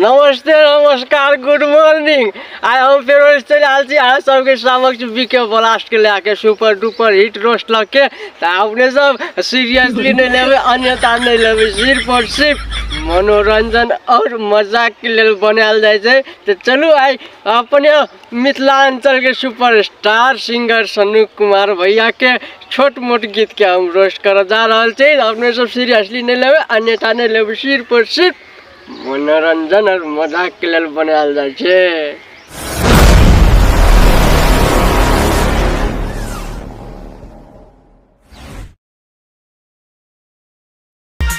नमस्ते नमस्कार good morning. आइ हम फेर चलि आयल छी अहाँ सबके समक्ष बीके ब्लास्ट के लए के सुपर डुपर हिट रोस्ट लऽ के। तऽ अपने सब सीरियसली नहि लेबै, अन्यथा नहि लेबै, सिर्फ और सिर्फ मनोरंजन और मजाक के लेल बनायल जाइ छै। तऽ चलू आइ अपने मिथिलांचल के सुपरस्टार सिंगर सन्नू कुमार भैया के छोट मोट गीत के हम रोस्ट करऽ जा रहल छी। अपने सब सीरियसली नहि लेबै, अन्यथा नहि लेबै, सिर्फ और सिर्फ मनोरंजन और मजाक के लेल बनायल जाइ छै।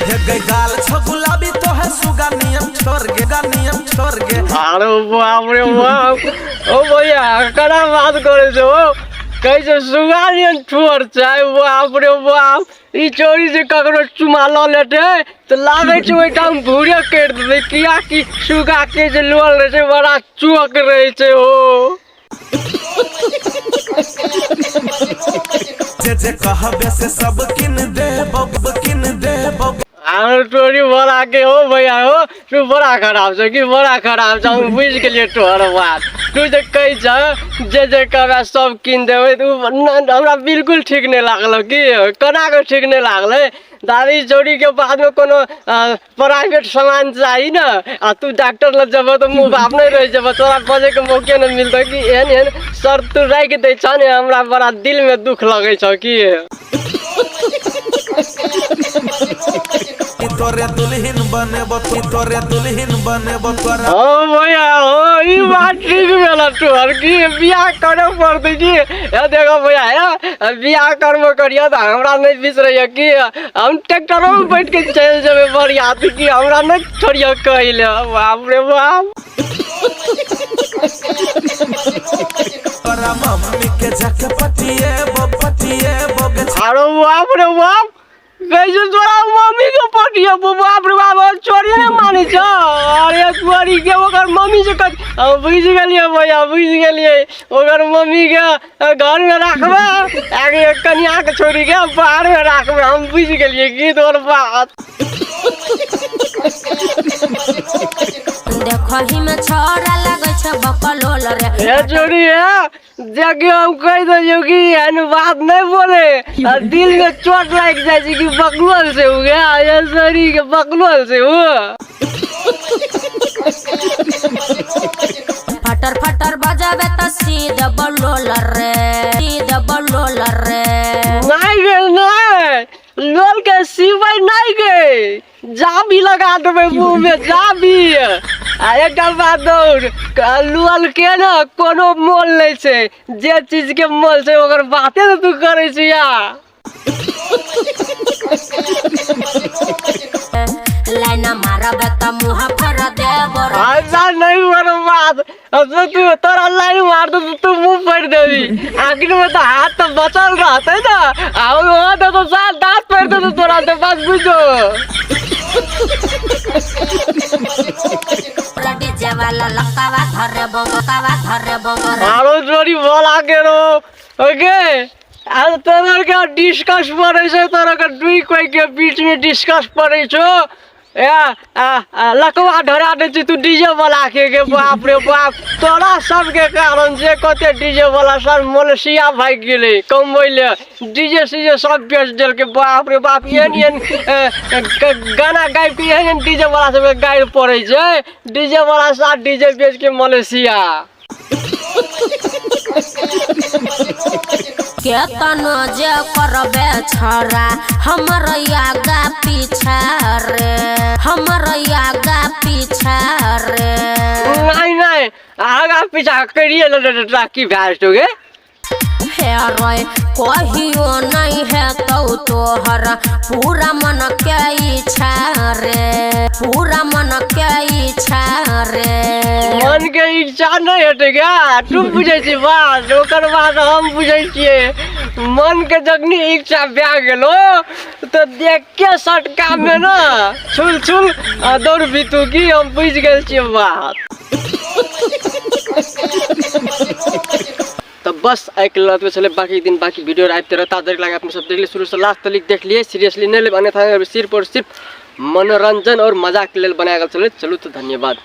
हे गाल छ गुलाबी तो है सुगा नियम छोड़ गे, गा नियम छोड़ गे। अरे बाप रे बाप, ओ भैया कड़ा बात करे छो, ओ कहै छै सुगा नियम छोड़ छै। बाप रे बाप, ई चोरी से ककरो चुमा लऽ लेतै तऽ लागै छै ओहिठाम भूरे करि देतै, कियाकि सुगा के जे लोल रहै छै बड़ा चोक रहै छै। ओ जे जे कहबे से सब किन देबो, किन देबो। आरो तोरी बड़ा के हो भैया हो, तू बड़ा खराब छौ कि बड़ा खराब छौ, हम बुझि गेलियै तोहर बात। तू जे कहै छह जे जे कहबै सब कीन देबै, तऽ उ हमरा बिल्कुल ठीक नहि लागल। कि केना कऽ ठीक नहि लागलै? दादी चोरी के बाद में कोनो प्राइवेट सामान चाही ने, आ तू डॉक्टर लग जेबह तऽ मुँह बाप नहि रहि जेबह, तोरा बजैके मौके नहि मिलतौ। कि एहन एहन शर्त तू राखि दै छह ने, हमरा बड़ा दिलमे दुख लगै छौ। कि तोरे दुल्हन बनेबो, तोरे दुल्हन बनेबो तोरा। हो भैया हो, ई बात ठीक भेल तोहर कि बियाह करे पड़तै। कि हे देखो भैया, हे बियाह करबो करियो तऽ हमरा नहि बिसरैया कि हम ट्रैक्टरो में बैठ के चलि जेबै बरियात, कि हमरा नहि छोड़ियो कहै ले। बाप रे बाप, तोरा मम्मी के जाके पटिएबो, पटिएबो गे। अरे बाप रे बाप, कैसे तोरा मम्मी के पटिया? बाप रे बाप, चोरी नहीं माने छ। अरे चोरी के ओकर मम्मी से कह, हम बुझि गेलियै भैया, बुझि गेलियै। ओकर मम्मी के घर में राखबै, आगे कनिया के छोड़ी के बाहर में राखबै। हम बुझि गेलियै की तोहर बात। देखही में छोरा लगै छै बकलोल रे। हे चोरी है, देखियो हम कहि देलियौ कि एहन बात नहि बोले, आ दिल में चोट लागि जाइ छै कि बकलोल से हो गया। ये सॉरी के बकलोल से हो। फटर फटर बजाबे त सीधे बलोल रे, सीधे बलोल रे। नहीं गे नहीं, लोल के सिबै नहीं गे, जाबी लगा देबै मुँह में जाबी। आ एकटा बात दौड़, लोल के ने कोनो मोल नहि छै, जे चीज के मोल छै ओकर बाते ने तू करै छी या। लाइन मारबे त मुँह पर देबो रे। ऐसा नहीं करो बात, अब तो तू तोरा लाइन मार दो तू मुंह पर देबी, आखिर में तो हाथ तो बचल रहते ना, और वहाँ तो तो साथ दांत पर दे तो तोरा तो बस बुझो। डीजे वाला लकावा धरे बकावा धरे बबर। आरो जोड़ी बोला के रो ओके, आ तोरा के डिस्कस पड़ै छै, तोरा के दुई कोई के बीच में डिस्कस पड़ै छौ। ए आ, आ, लकवा धरा दै छी तू डीजे वाला के। बाप रे बाप, तोरा सबके कारण से कते डीजे वाला सब मलेशिया भागि गेलै कमबै ले, डीजे सीजे सब बेच देलकै। बाप रे बाप, एहन एहन गाना गाबि के एहन एहन डीजे वाला सबके गारि पड़ै छै। डीजे वाला साथ डीजे बेच के मलेशिया। केतनो जे करबे छौरा हमर आगा पीछा रे, हमर आगा पीछा रे। नहीं नहीं, आगा पीछा करिए ले की भए जेतौ गे। हे रे कहियो नहीं है तो तोहर पूरा मन के इच्छा रे, पूरा मन के इच्छा रे। मन के इच्छा नहीं हेतै गे, तू बुझै छी बात, ओकर बाद हम बुझै छियै। मन के जखनी इच्छा भए गेलो तऽ देख के सटका में ने छुल छुल दौड़ बीतू, की हम बुझि गेल छियै बात। तऽ बस आइके लेल एतबे छलै। बाकी दिन बाकी वीडियो आबिते रहता। देख लागे अपने सब देख लिए, शुरू से लास्ट तक देख लिए, सीरियसली नहि लेब, अन्यथा सिर्फ और सिर्फ मनोरंजन और मजाक के लेल बनायल गेल छलै। चलू तऽ धन्यवाद।